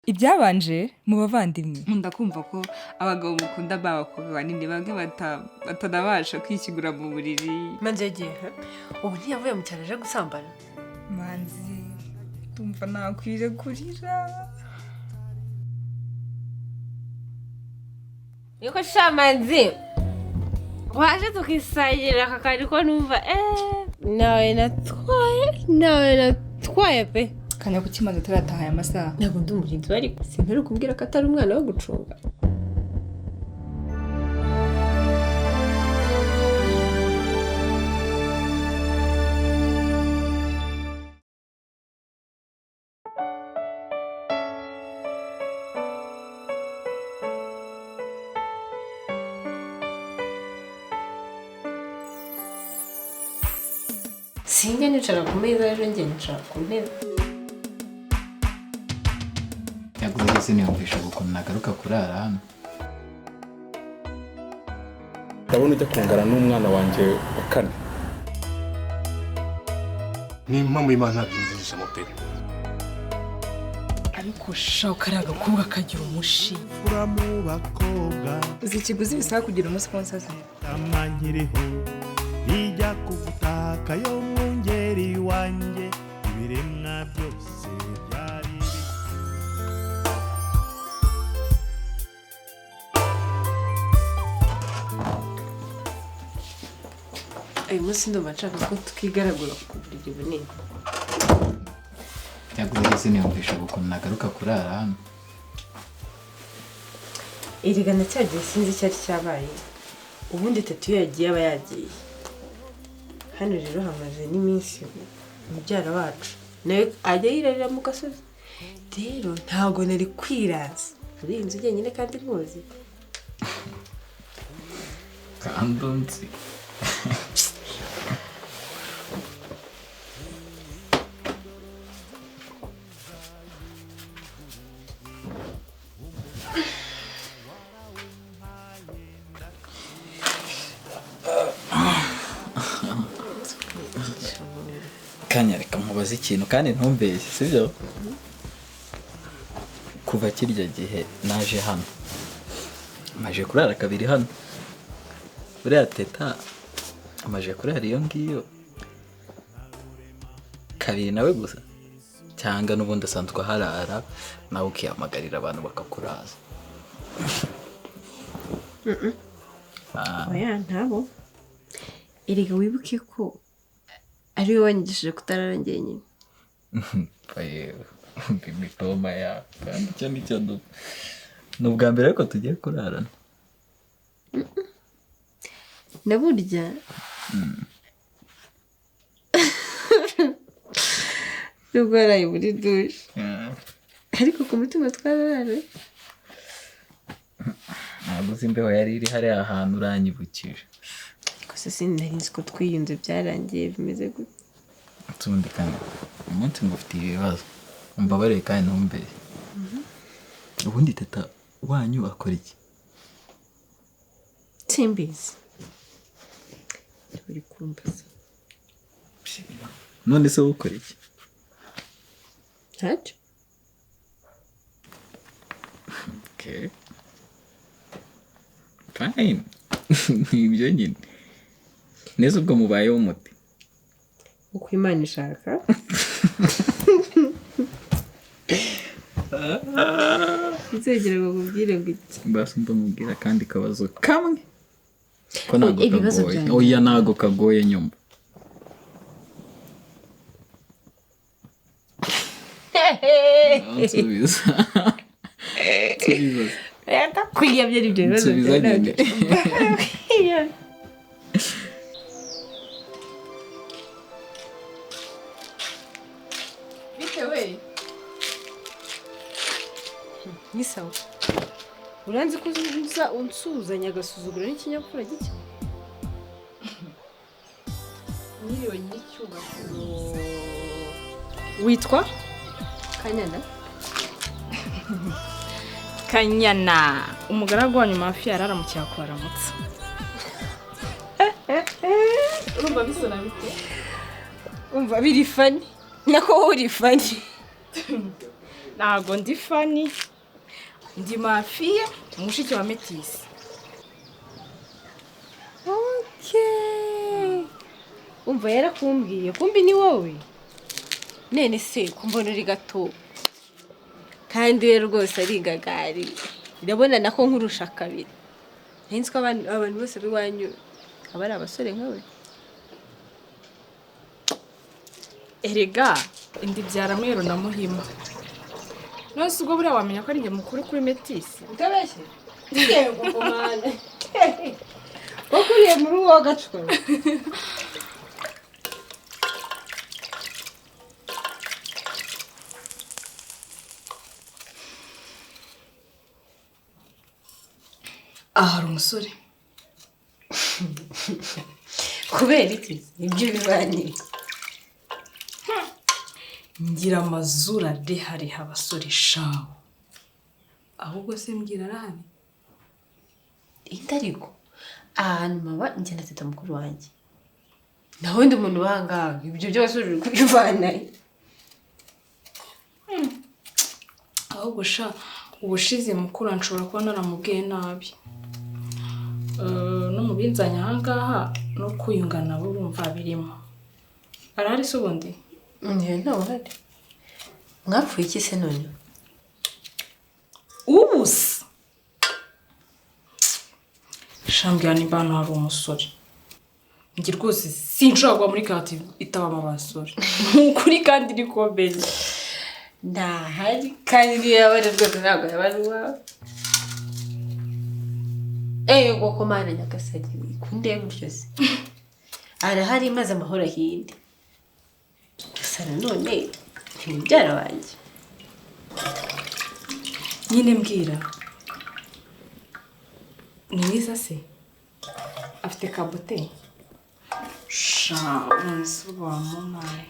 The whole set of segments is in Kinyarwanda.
Ibyabanje mu bavandimwe. Nkunda kumva ko abagabo mukunda b'abakobwa banini bamwe batanabasha kwishyigura mu buriri. Manzi yagiye he? Ubu ntiyavuye mu cyaro aje gusambana. Manzi, ndumva nakwiriye kurira. Niko sha Manzi, waje tukisangira aka kantu ko numva nawe natwaye pe. Kanya kuki Manzi atarataha aya masaha? Ntabwo ndi umurinzi we ariko simperuka kumbwira ko atari umwana wo gucunga. Sinjya nicara ku meza ejo njye nicara ku ntebe. Yaguze siniyumvisha ukuntu nagaruka kurara hano. Ndabona ujya kungana n'umwana wanjye wa kane. Ni impamo y'Imana ntabyo pe. Ariko sha kariya gakobwa kagira umushinga. Uzi ikiguzi bisaba kugira umusponsor se? Ijya kugutaka yo mwungeri wanjye ibiremwa byose byari. Uyu munsi ndumva nshaka ko twigaragura ku buriri bunini. Yaguze siniyumvisha ukuntu nagaruka kurara hano. Erega na cya gihe sinzi icyari cyabaye. Ubundi tatu iyo yagiye aba yagiye. Hano rero hamaze n'iminsi mubyara wacu nawe ajya yirarira mu gasozi. Rero ntabwo nari kwiraza muri iyi nzu njyenyine kandi nkuzi. Kandi unzi. Kanya reka nkubaze ikintu kandi ntumbeshye, sibyo? Kuva kirya gihe naje hano, maje kurara kabiri hano. Buriya teta amaje kurara iyo ngiyo kabiri nawe gusa, cyangwa n'ubundi asanzwe aharara nawe ukihamagarira abantu bakakuraza? Oya ntabo. Erega wibuke ko ari we wanyigishije kutarara njyenyine. Imitoma ya kandi icyo ni cyo ni ubwa mbere ariko tugiye kurarana. Na burya nubwo waraye muri dushe ariko ku mutima twararara. Ntabwo uzi imbeho yari iri hariya ahantu uranyibukije. Gusa sinari nzi ko twiyunze byarangiye bimeze gute. Utundi kandi umunsi ngufitiye ibibazo umbabarire kandi ntumbeshye. Ubundi teta wanyu akora iki? Simbizi. Uri kumbaza. None se ukora iki? Ntacyo. Okay. Fine. Nibyo nyine. Neza ubwo mubayeho umuti. Uko Imana ishaka. Nzegera ngo nkubwire ngo iki. Basi mba mubwira kandi kabazo kamwe. Ko ntago kagoye. Oya ntago kagoye nyumva. Nsubiza. Nsubiza. Ndakwiyamye ibyo bibazo byawe. Bite we? Ni sawa. Uranzi ko uza unsuzanya agasuzuguro n'ikinyabupfura gike? Mwiriwe nyiricyubahiro. Witwa? Kanyana. Kanyana. Umugaragu wanyu mafi yararamukiye akwaramutsa. Urumva bisona bite? Umva biri funny. Nako uri funny. Ntago ndi Fani, ndi Mafiya, mushiki wa Metisi. Okay. Umva yarakumbwiye, kumbi ni wowe. Nene se kumbona uri gato. Kandi we rwose ari gagari. Ndabona nako nkurusha kabiri. Nzi ko abantu bose biwanyu aba ari abasore nkawe. Erega indi byara Mweru na Muhima. None se ubwo buriya wamenya ko ari njye mukuru kuri Metisi? Utabeshye? Yego komana. Wakuriye muri uwo gacwa. Aha hari umusore. Kubera iki? Ibyo bibanye. Ngira amazuru arehareha abasore shawo. Ahubwo se mbwira arahari? Indariko. Ahantu maba njye na teta mukuru wanjye. Naho ndi umuntu bangaga ibyo byose uri kubivana. Ahubwo sha ubushize mukuru nshobora kuba naramubwiye nabi. No mu binzanya ahangaha no kwiyunga nabo urumva birimo. Arahari se ubundi? Njye ntawe uhari. Mwapfuye iki se none? Ubusa. Shambwira nimba hano hari umusore. Njye rwose sinshobora kuba muri kati itabamo abasore. Ukuri kandi ni komeye. Ndahari kandi niyo yaba ari rwose ntabwo yaba ari uwawe. Ego komana Nyagasani ikunde gutyo se. Arahari maze amahoro ahinde. Gusa nanone ni mubyara wanjye. Nyine mbwira. Ni mwiza se? Afite kabote? Sha unzu wamumaye.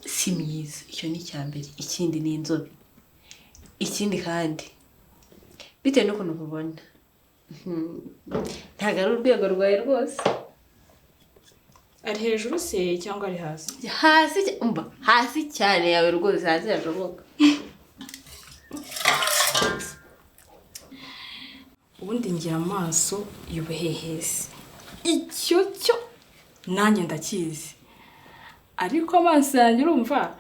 Si mwiza, icyo ni icya mbere. Ikindi ni inzobe. Ikindi kandi bitewe n'ukuntu nkubona, ntabwo ari urwego rwawe rwose. Ari hejuru se cyangwa ari hasi? Hasi, umva, hasi cyane yawe rwose, hasi hashoboka. Ubundi ngira amaso y'ubuhehesi. Icyo cyo nanjye ndakizi. Ariko amaso yanjye urumva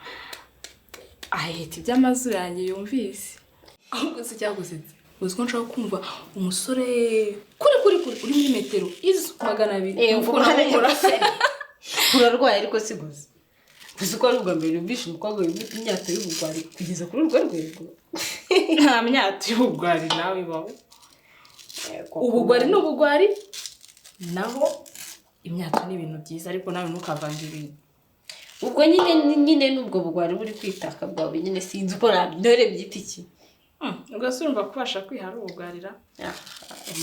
aheta iby'amazuru yanjye yumvise. Ahubwo se cyagusetse. Uzi ko nshaka kumva umusore kuri kuri kuri uri muri metero izo 200. Urarwaye ariko si gusa. Uzi ko ari ubwa mbere numvise umukobwa wifite imyato y'ubugwari kugeza kuri urwo rwego. Nta myato y'ubugwari nawe ibaho. Ubugwari ni ubugwari, naho imyato ni ibintu byiza ariko nawe ntukavange ibintu. Ubwo nyine nubwo bugwari buri kwitaka bwawe nyine sinzi uko nabidore byita iki. Ubwo se urumva kubasha kwihara ubugwarira?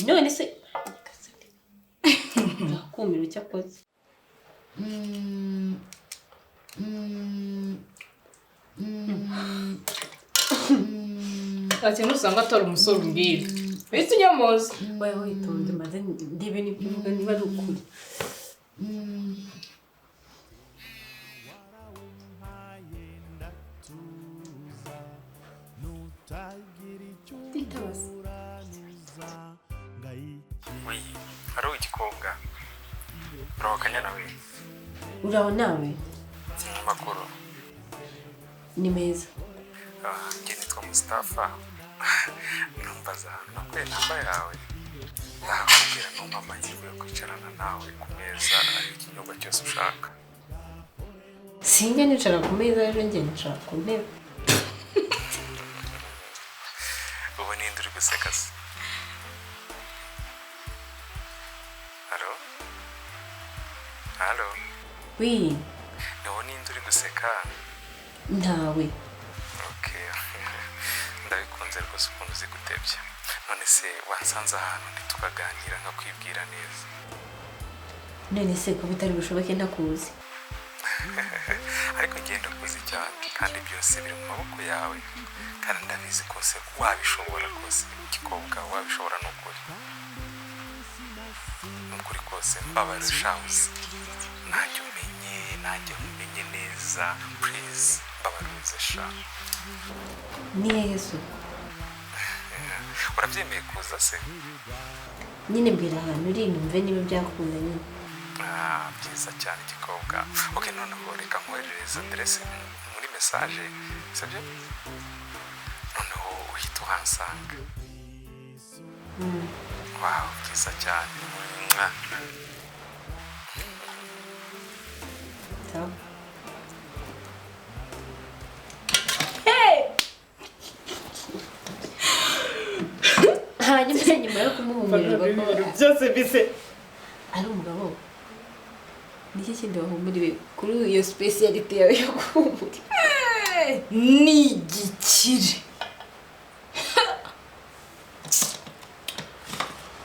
None se nakumira icyakoze. Ati nusanga atora umusore umbwire. Bise unyomoza. Wewe witonde maze ndebe nibyo uvuga niba ari ukuri. Oui, haro igikobwa. Uraho Kanyana we. Uraho nawe? Amakuru. Ni meza. Njye nitwa Mustafa. Numbaza nakuye namba yawe. Ndakubwira numva amahirwe yo kwicarana nawe ku meza ari ikinyobwa cyose ushaka. Sinjya nicara ku meza rero njye nicara ku ntebe. Ubu ninde uri guseka se? Halo? Halo? Oui. Ubu ninde uri guseka? Ntawe. Okay. Ndabikunze rwose ukuntu uzi gutebya. None se wansanze ahantu ntitukaganira nkakwibwira neza. None se ko bitari bushoboke ntakuzi. Ariko ngenda kuzi cyane kandi byose biri mu maboko yawe kandi ndabizi kose wabishobora rwose igikobwa wabishobora n'ukuri. N'ukuri kose mbabarira shahuzi. Ntacyo umenye Nanjye nkumenye neza. Please, mbabaruze sha. Ni hehe se ubwo? Urabyemeye kuza se? Nyine mbwira ahantu uri numve niba byakunda nyine. Ah, byiza cyane igikobwa. Ok, noneho reka nkoherereza aderese muri message, sibyo? Noneho uhita uhansanga. Wow, byiza cyane. Mwah. Sawa. Hanyuma se nyuma yo kumuhumurirwa ko Byose bise ari umugabo, niki kindi wahumuriwe kuri iyo spécialité yawe yo guhumura? Ni igikire.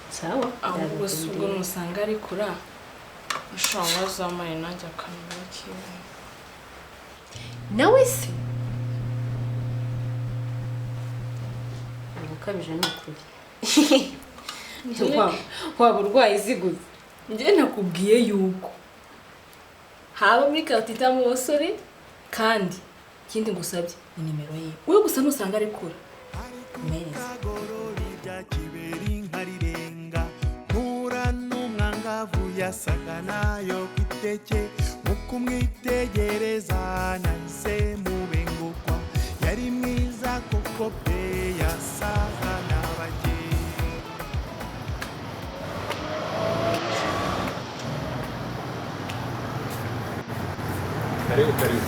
Sawa. Ahubwo si ubwo nusanga ari kura ushobora wazamaye nanjye akanwa kiwe. Nawe se ukabije ni ukuri. Waba urwaye iziguze. Njye nakubwiye yuko haba muri kartita mu basore, kandi ikindi ngusabye ni nimero ye. Wowe gusa nusanga ari kura mpereza. Kagorora kibera inka rirenga mpura n'umwangavu yasaga nayo ku iteke. Mu kumwitegereza nahise mubengukwa, yari mwiza koko pe, yasaga n'abake. Karibu, karibu.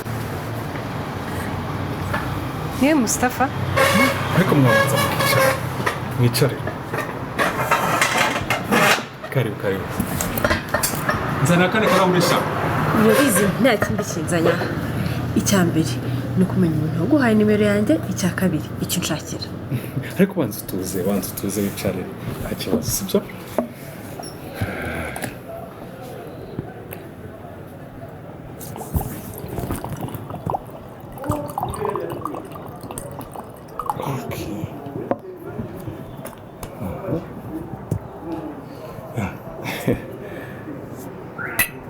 Niwe Mustafa? Ariko mwabanza mukicara, mwicare. Karibu, karibu. Nzana akandi karahuri sha. Urabizi, nta kindi kinzanya. Icya mbere ni ukumenya umuntu waguhaye nimero yanjye, icya kabiri icyo unshakira. Ariko banza utuze, banza utuze, wicare, nta kibazo, sibyo? Okay. Ah.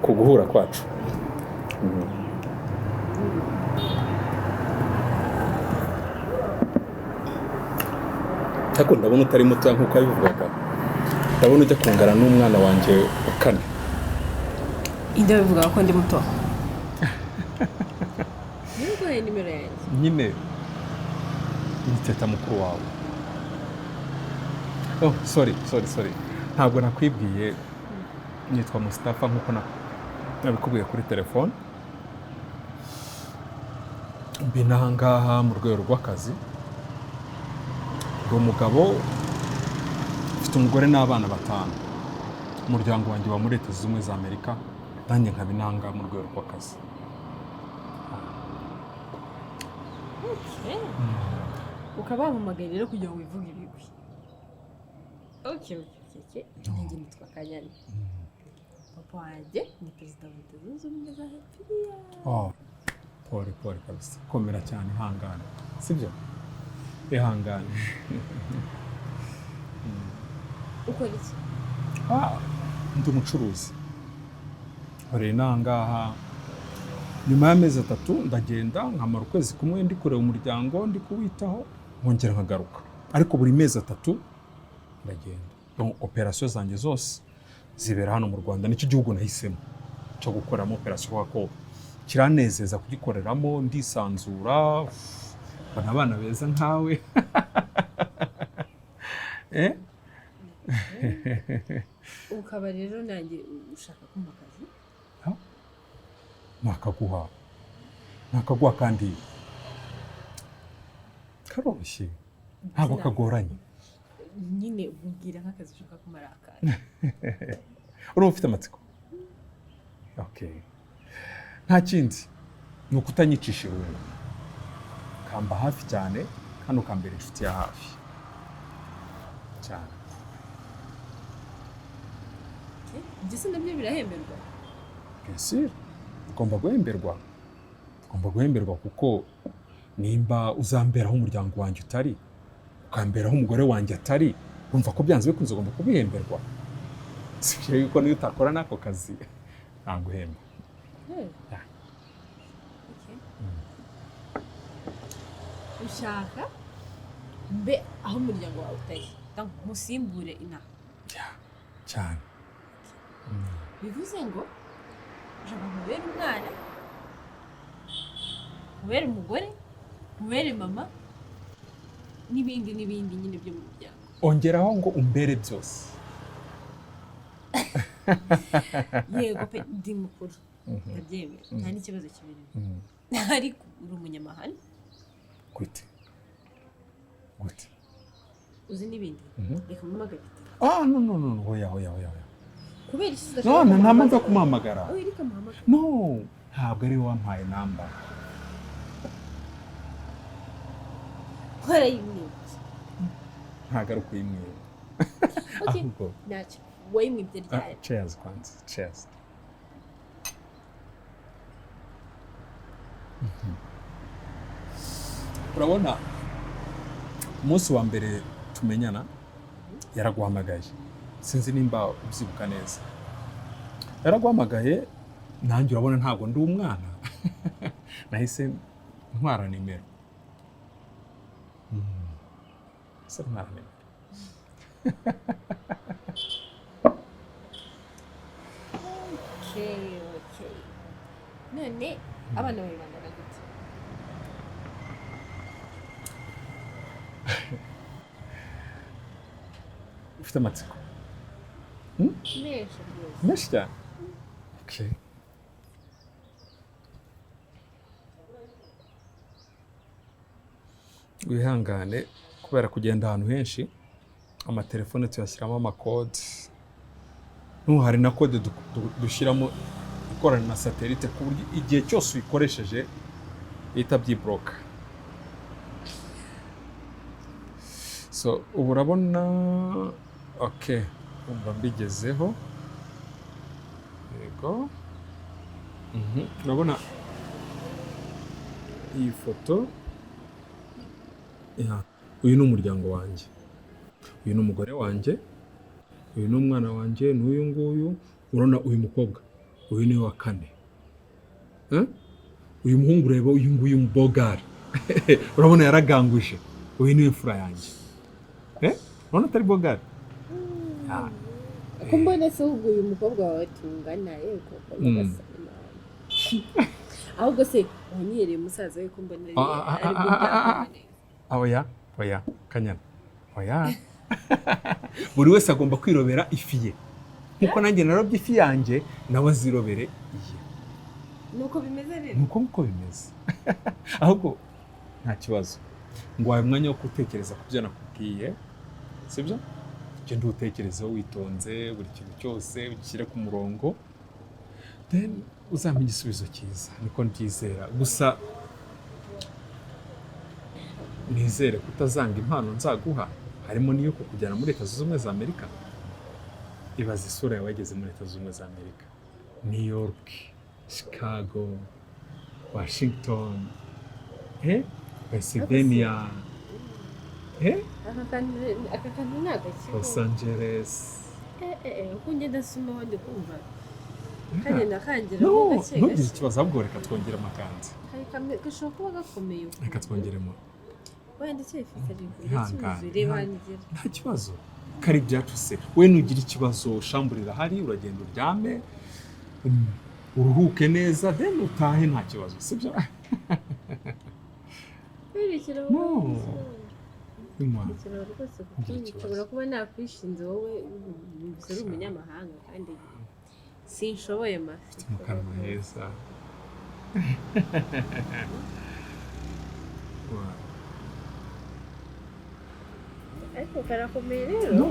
Ku guhura kwacu. Ariko ndabona utari mutoya nk'uko wabivugaga, ndabona ujya kungana n'umwana wanjye wa kane. Inde bivuga ko ndi muto? Niba uguhaye nimero yanjye? Nyine ni teta mukuru wawe. Oh, sorry, sorry, sorry, ntabwo nakwibwiye. Nitwa Mustafa nk'uko nabikubwiye kuri telefone. Mbi n'ahangaha mu rwego rw'akazi. Ndi umugabo ufite umugore n'abana batanu. Umuryango wanjye uba muri Leta Zunze Ubumwe za Amerika, nanjye nkaba inahangaha mu rwego rw'akazi. Ukaba wampamagaye rero kugira ngo wivuge ibigwi. Okay, nanjye nitwa Kanyana. Papa wanjye ni perezida wa Leta Zunze Ubumwe za Amerika. Oh, pole pole kabisa, komera cyane, ihangane, sibyo? Ihangane. Ukora iki? Ah, ndi umucuruzi, nkorera inahangaha. Nyuma y'amezi 3 ndagenda nkamara ukwezi kumwe ndi kureba umuryango, ndi kuwitaho, nkongera nkagaruka. Ariko buri mezi 3 ndagenda. Donc opération zanjye zose zibera hano mu Rwanda. Nicyo gihugu nahisemo cyo gukoreramo opération kubera ko kiranezeza kugikoreramo, ndisanzura, mbona abana beza nkawe, eh? Ukaba rero nanjye ushaka kumpa akazi? Nakaguha, nakaguha, kandi karoroshye, ntabwo kagoranye. Nyine ubwira nk'akazi ushaka kumara akanya. Urumva ufite amatsiko? Okay, nta kindi, ni ukutanyicisha irungu, kamba hafi cyane kandi ukambera inshuti ya hafi cyane. Ibyo se nabyo birahemberwa? Bien sûr, ugomba guhemberwa, ugomba guhemberwa, kuko nimba uzamberaho umuryango wanjye utari, ukamberaho umugore wanjye atari, urumva ko byanze bikunze ugomba kubihemberwa. Si byo yuko niyo utakora n'ako kazi ntaguhemba? Ushaka mbe aho umuryango wawe utari, donc nkusimbure inaha? Cyane. Bivuze ngo ushaka nkubere umwana, nkubere umugore, nkubere mama, n'ibindi n'ibindi nyine byo mu muryango. Ongeraho ngo umbere byose. Yego pe, ndi mukuru, ndabyemera, nta n'ikibazo kibirimo, ariko uri umunyamahane. Gute gute? Uzi n'ibindi? Reka mpamagare. Ah, no, no, no, oya, oya, oya, oya. Kubera iki? No, nta mpamvu yo kumuhamagara. Oya, reka muhamagare. No, ntabwo ari we wampaye namba. Warayimwibye? Ntabwo ari ukuyimwiba. Okay. Ahubwo Ntacyo, wayimwibye Ah, ryari? Cheers kwanza, cheers. Urabona umunsi wa mbere tumenyana yaraguhamagaye, sinzi nimba ubyibuka neza. Yaraguhamagaye, nanjye urabona ntabwo ndi umwana, nahise ntwara nimero. Nahise ntwara nimero. Okay, none abana bawe bangana gute? Ufite amatsiko? Menshi rwose. Menshi cyane. Okay. Wihangane, kubera kugenda ahantu henshi amatelefone tuyashyiramo amakode. N'ubu hari na kode dushyiramo ikorana na satelite, ku buryo igihe cyose uyikoresheje ihita byiboroka. So ubu urabona, okay, umva mbigezeho. Yego. Urabona iyi foto? Ya, uyu ni umuryango wanjye, uyu ni umugore wanjye, uyu ni umwana wanjye, n'uyu nguyu. Urabona uyu mukobwa, uyu ni we wa kane. Eh? Uyu muhungu ureba, uyu nguyu mubogari, urabona yaraganguje, uyu niwe mfura yanjye. Eh? Urabona atari bogari? Ah. Ko mbona se ahubwo uyu mukobwa wawe tungana, yego? Ahubwo se wanyereye musaza we, ko mbona ari Ah, ah, ah, ari ah, ah, ah, ah. neza? Ah, oya, oya, Kanyana, oya. Buri wese agomba kwirobera ifi ye, nkuko nanjye narobye ifi yanjye, nawe azirobere iye. Nuko bimeze rero. Nuko nguko bimeze. Ahubwo nta kibazo, ngwaye umwanya wo gutekereza ku byo nakubwiye, sibyo? Genda utekerezeho witonze, buri kintu cyose ugishyire ku murongo, then uzampa igisubizo cyiza, niko mbyizera. Gusa nizere kutazanga impano nzaguha, harimo n'iyo kukujyana muri Leta Zunze Ubumwe za Amerika. Ibaze isura yawe wageze muri Leta Zunze Ubumwe za Amerika, New York, Chicago, Washington, Pennsylvania, Aka kantu ni agakiko. Los Angeles. Uko ngenda nsomaho ndi kumva kagenda kangira No, gake ntugire gake. ikibazo, ahubwo reka twongere amakanzu. Hari kamwe gashobora kuba gakomeye ukuntu. Reka twongeremo. Wenda ndacyayifite, ariko Ihangane, ndacyuzuye, reba. ihangane. Ngera. Nta kibazo, kari ibyacu se. We nugira ikibazo, shambure irahari, uragenda uryame, uruhuke neza, then utahe, nta kibazo, sibyo? Werekera. No. Nywa. Rekera rwose, kuko Ntugire ikibazo. nshobora kuba nakwishinze wowe, gusa uri umunyamahanga kandi sinshoboye mafi. Ufite mu kanwa heza. Wow. Ariko karakomeye rero. No,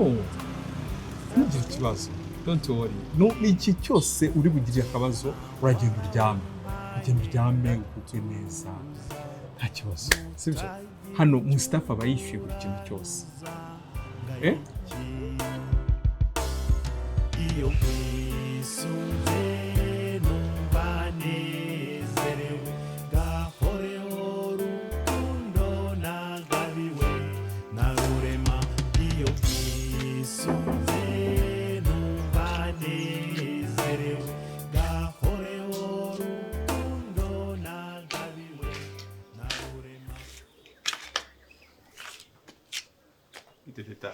ntugire ikibazo, don't worry. No, iki cyose uri bugirire akabazo, uragenda uryame, ugenda uryame uguke neza, nta kibazo, sibyo? Hano Mustafa aba yishyuye buri kintu cyose, eh. Iyo nkwisunze numva nezerewe, gahoreho rukundo nagabiwe na Rurema. Iyo nkwisunze numva nezerewe, gahoreho rukundo nagabiwe na Rurema. Bite Teta?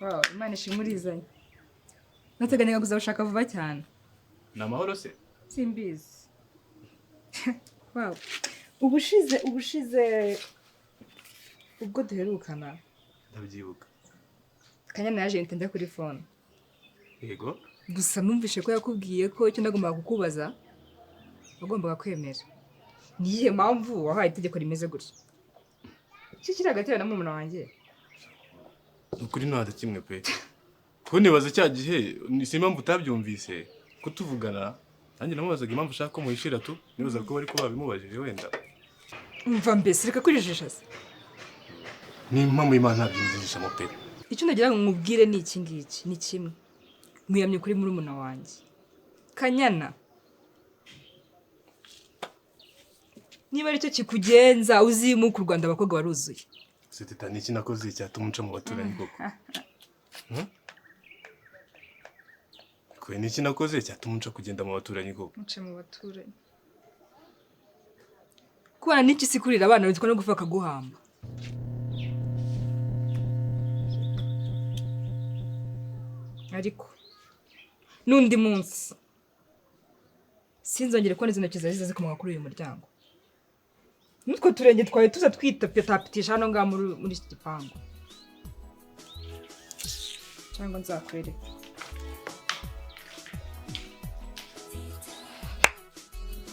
Wow, Imana ishimwe urizanye. Nateganyaga kuzawushaka vuba cyane. Ni amahoro se? Simbizi. Wow. Ubushize ubwo duherukana. Ndabyibuka. Kanyana yaje ntenda kuri phone. Yego. Gusa numvishe ko yakubwiye ko icyo nagombaga kukubaza wagombaga kwemera. Niyihe mpamvu wahaye itegeko rimeze gutya? Iki kiri hagati yawe na murumuna wanjye? Ukuri nta kimwe pe. Ko nibaza cya gihe ni si impamvu utabyumvise ko tuvugana nanjye namubazaga impamvu ushaka ko muhishira tu nibaza ko bari ko babimubajije wenda. Umva mbese reka kwijijisha se. Ni impamvu Imana ntabyumvishamo pe. Icyo nagira ngo nkubwire ni iki ngiki ni kimwe. Mwiyamye kuri murumuna wanjye. Kanyana. Niba aricyo kikugenza uzimuka u Rwanda abakobwa baruzuye. Se Teta ni iki nakoze cyatuma unca mu baturanyi koko? Kwe ni iki nakoze cyatuma unca kugenda mu baturanyi koko? Unca mu baturanyi. Kubana n'iki si kurira abana bitwa no gufa kaguhamba. Ariko n'undi munsi sinzongere kubona izo ntoki zawe zikomoka kuri uyu muryango. Nutwo turenge twawe tuza twitapitisha hano ngaha muri iki gipangu. Cyangwa nzakwereka.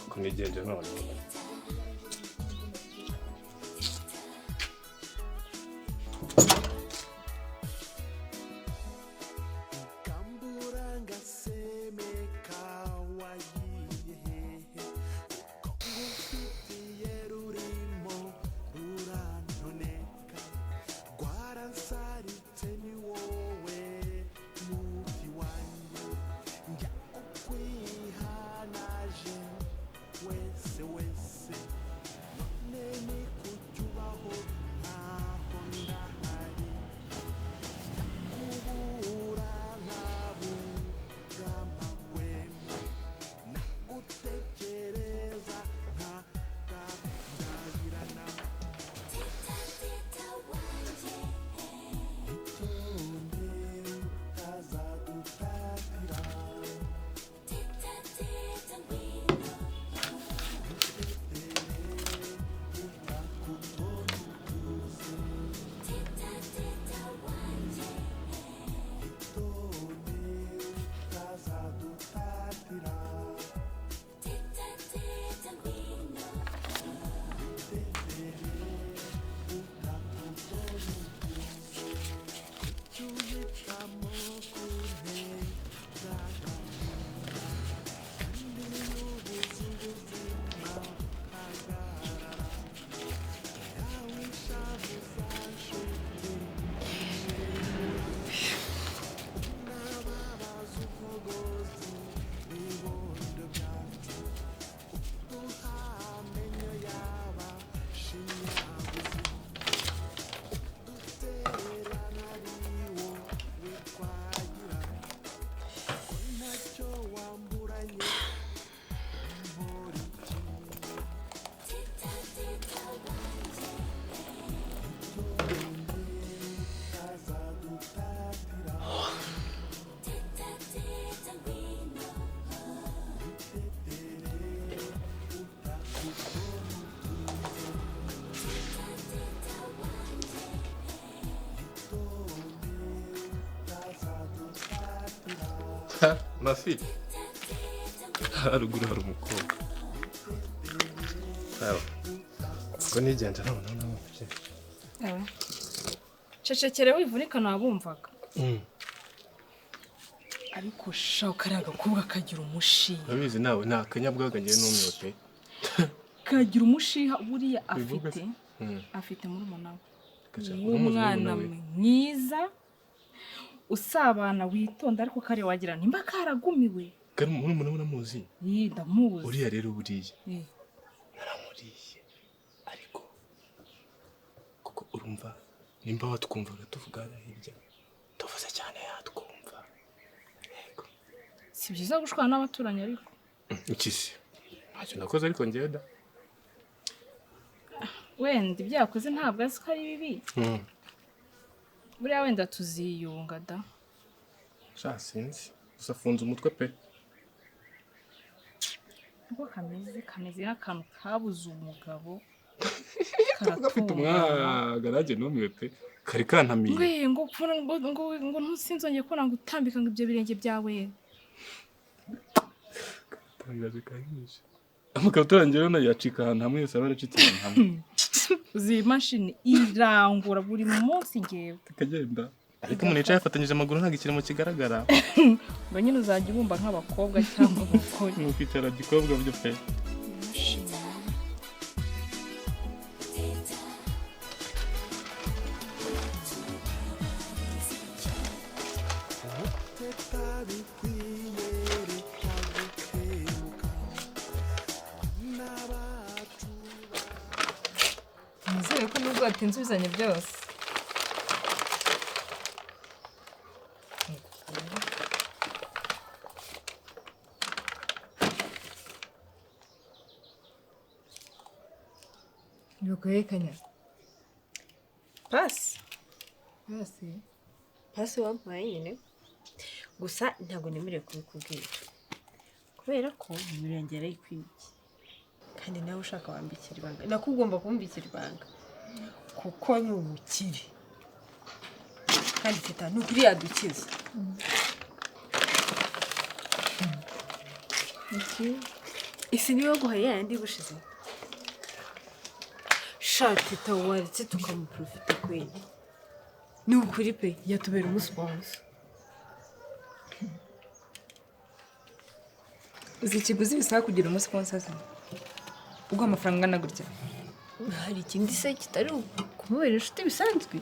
Kunigenje none. Mafi haruguru hari umukobwa. Sawa. Ko nigenje nabona namufite. Ewe. Cecekere wivunika nabumvaga. Ariko sha kari agakobwa kagira umushiha. Urabizi nawe nta kanyabwaga ngiye n'umwe pe. Kagira umushiha buriya afite. Afite murumuna we. Umwana mwiza. Usabana witonda ariko kare wagira nimba karagumiwe. Kari murumuna we namuzi. Yi ndamuzi. Uriya rero buriya. Naramuriye. Ariko kuko urumva nimba watwumvaga tuvugana hirya. Tuvuze cyane yatwumva. Yego. Si byiza gushwana n'abaturanyi ariko. Iki se? Ntacyo nakoze ariko njyewe da. Wenda ibyo yakoze ntabwo azi ko ari bibi. Buriya wenda tuziyunga da. Sha sinzi. Gusa afunze umutwe pe. Niko kameze nk'akantu kabuze umugabo. Gafite umwaga nanjye numiwe pe. Kari kantamiye. Ngo ngo ngo ntusinzongeye kubona ngo utambika ngo ibyo birenge byawe. Tangaje kanyije. Amakabutura njyewe nayo yacika ahantu hamwe yose aba yaracitse ahantu hamwe. Uzi imashini irangura buri munsi ngewe. Tukagenda. Ariko umuntu yicaye yafatanyije amaguru ntabwo ikiremo kigaragara. Ngo nyine uzajya ubumba nk'abakobwa cyangwa abagore. Ni ukwicara gikobwa byo pe. Nizere ko nubwo watinze ubizanye byose. Bigoye Kanya. Pasi. Pasi. Pasi wampaye nyine. Gusa ntabwo nemerewe kubikubwira. Kubera ko nimero yanjye yarayikwiye. Kandi nawe ushaka wambikira ibanga. Nako ugomba kumbikira ibanga. Kuko ni umukire. Kandi Teta ni ukuri yadukiza. Isi niwe waguhaye yayandi bushize. Sha Teta waretse tukamuprofita kweli. Ni ukuri pe yatubera umusponsa. Uzi ikiguzi bisaba kugira umusponsa se? Ubwo amafaranga angana gutya. Hari ikindi se kitari kumubera inshuti bisanzwe?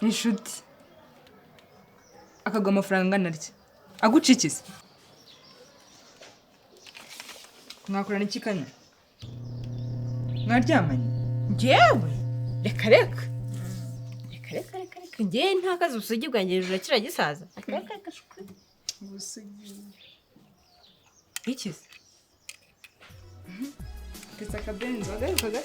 Inshuti. Akaguha amafaranga angana atya. Agucikiza. Mwakorana iki Kanya? Mwaryamanye? Njyewe? Reka reka. Reka reka reka reka. Njyewe ntakaze ubusugi bwanjye hejuru kiriya gisaza. Reka reka reka. Ubusugi. Iki se? Ndetse akabenzi wagarukaga.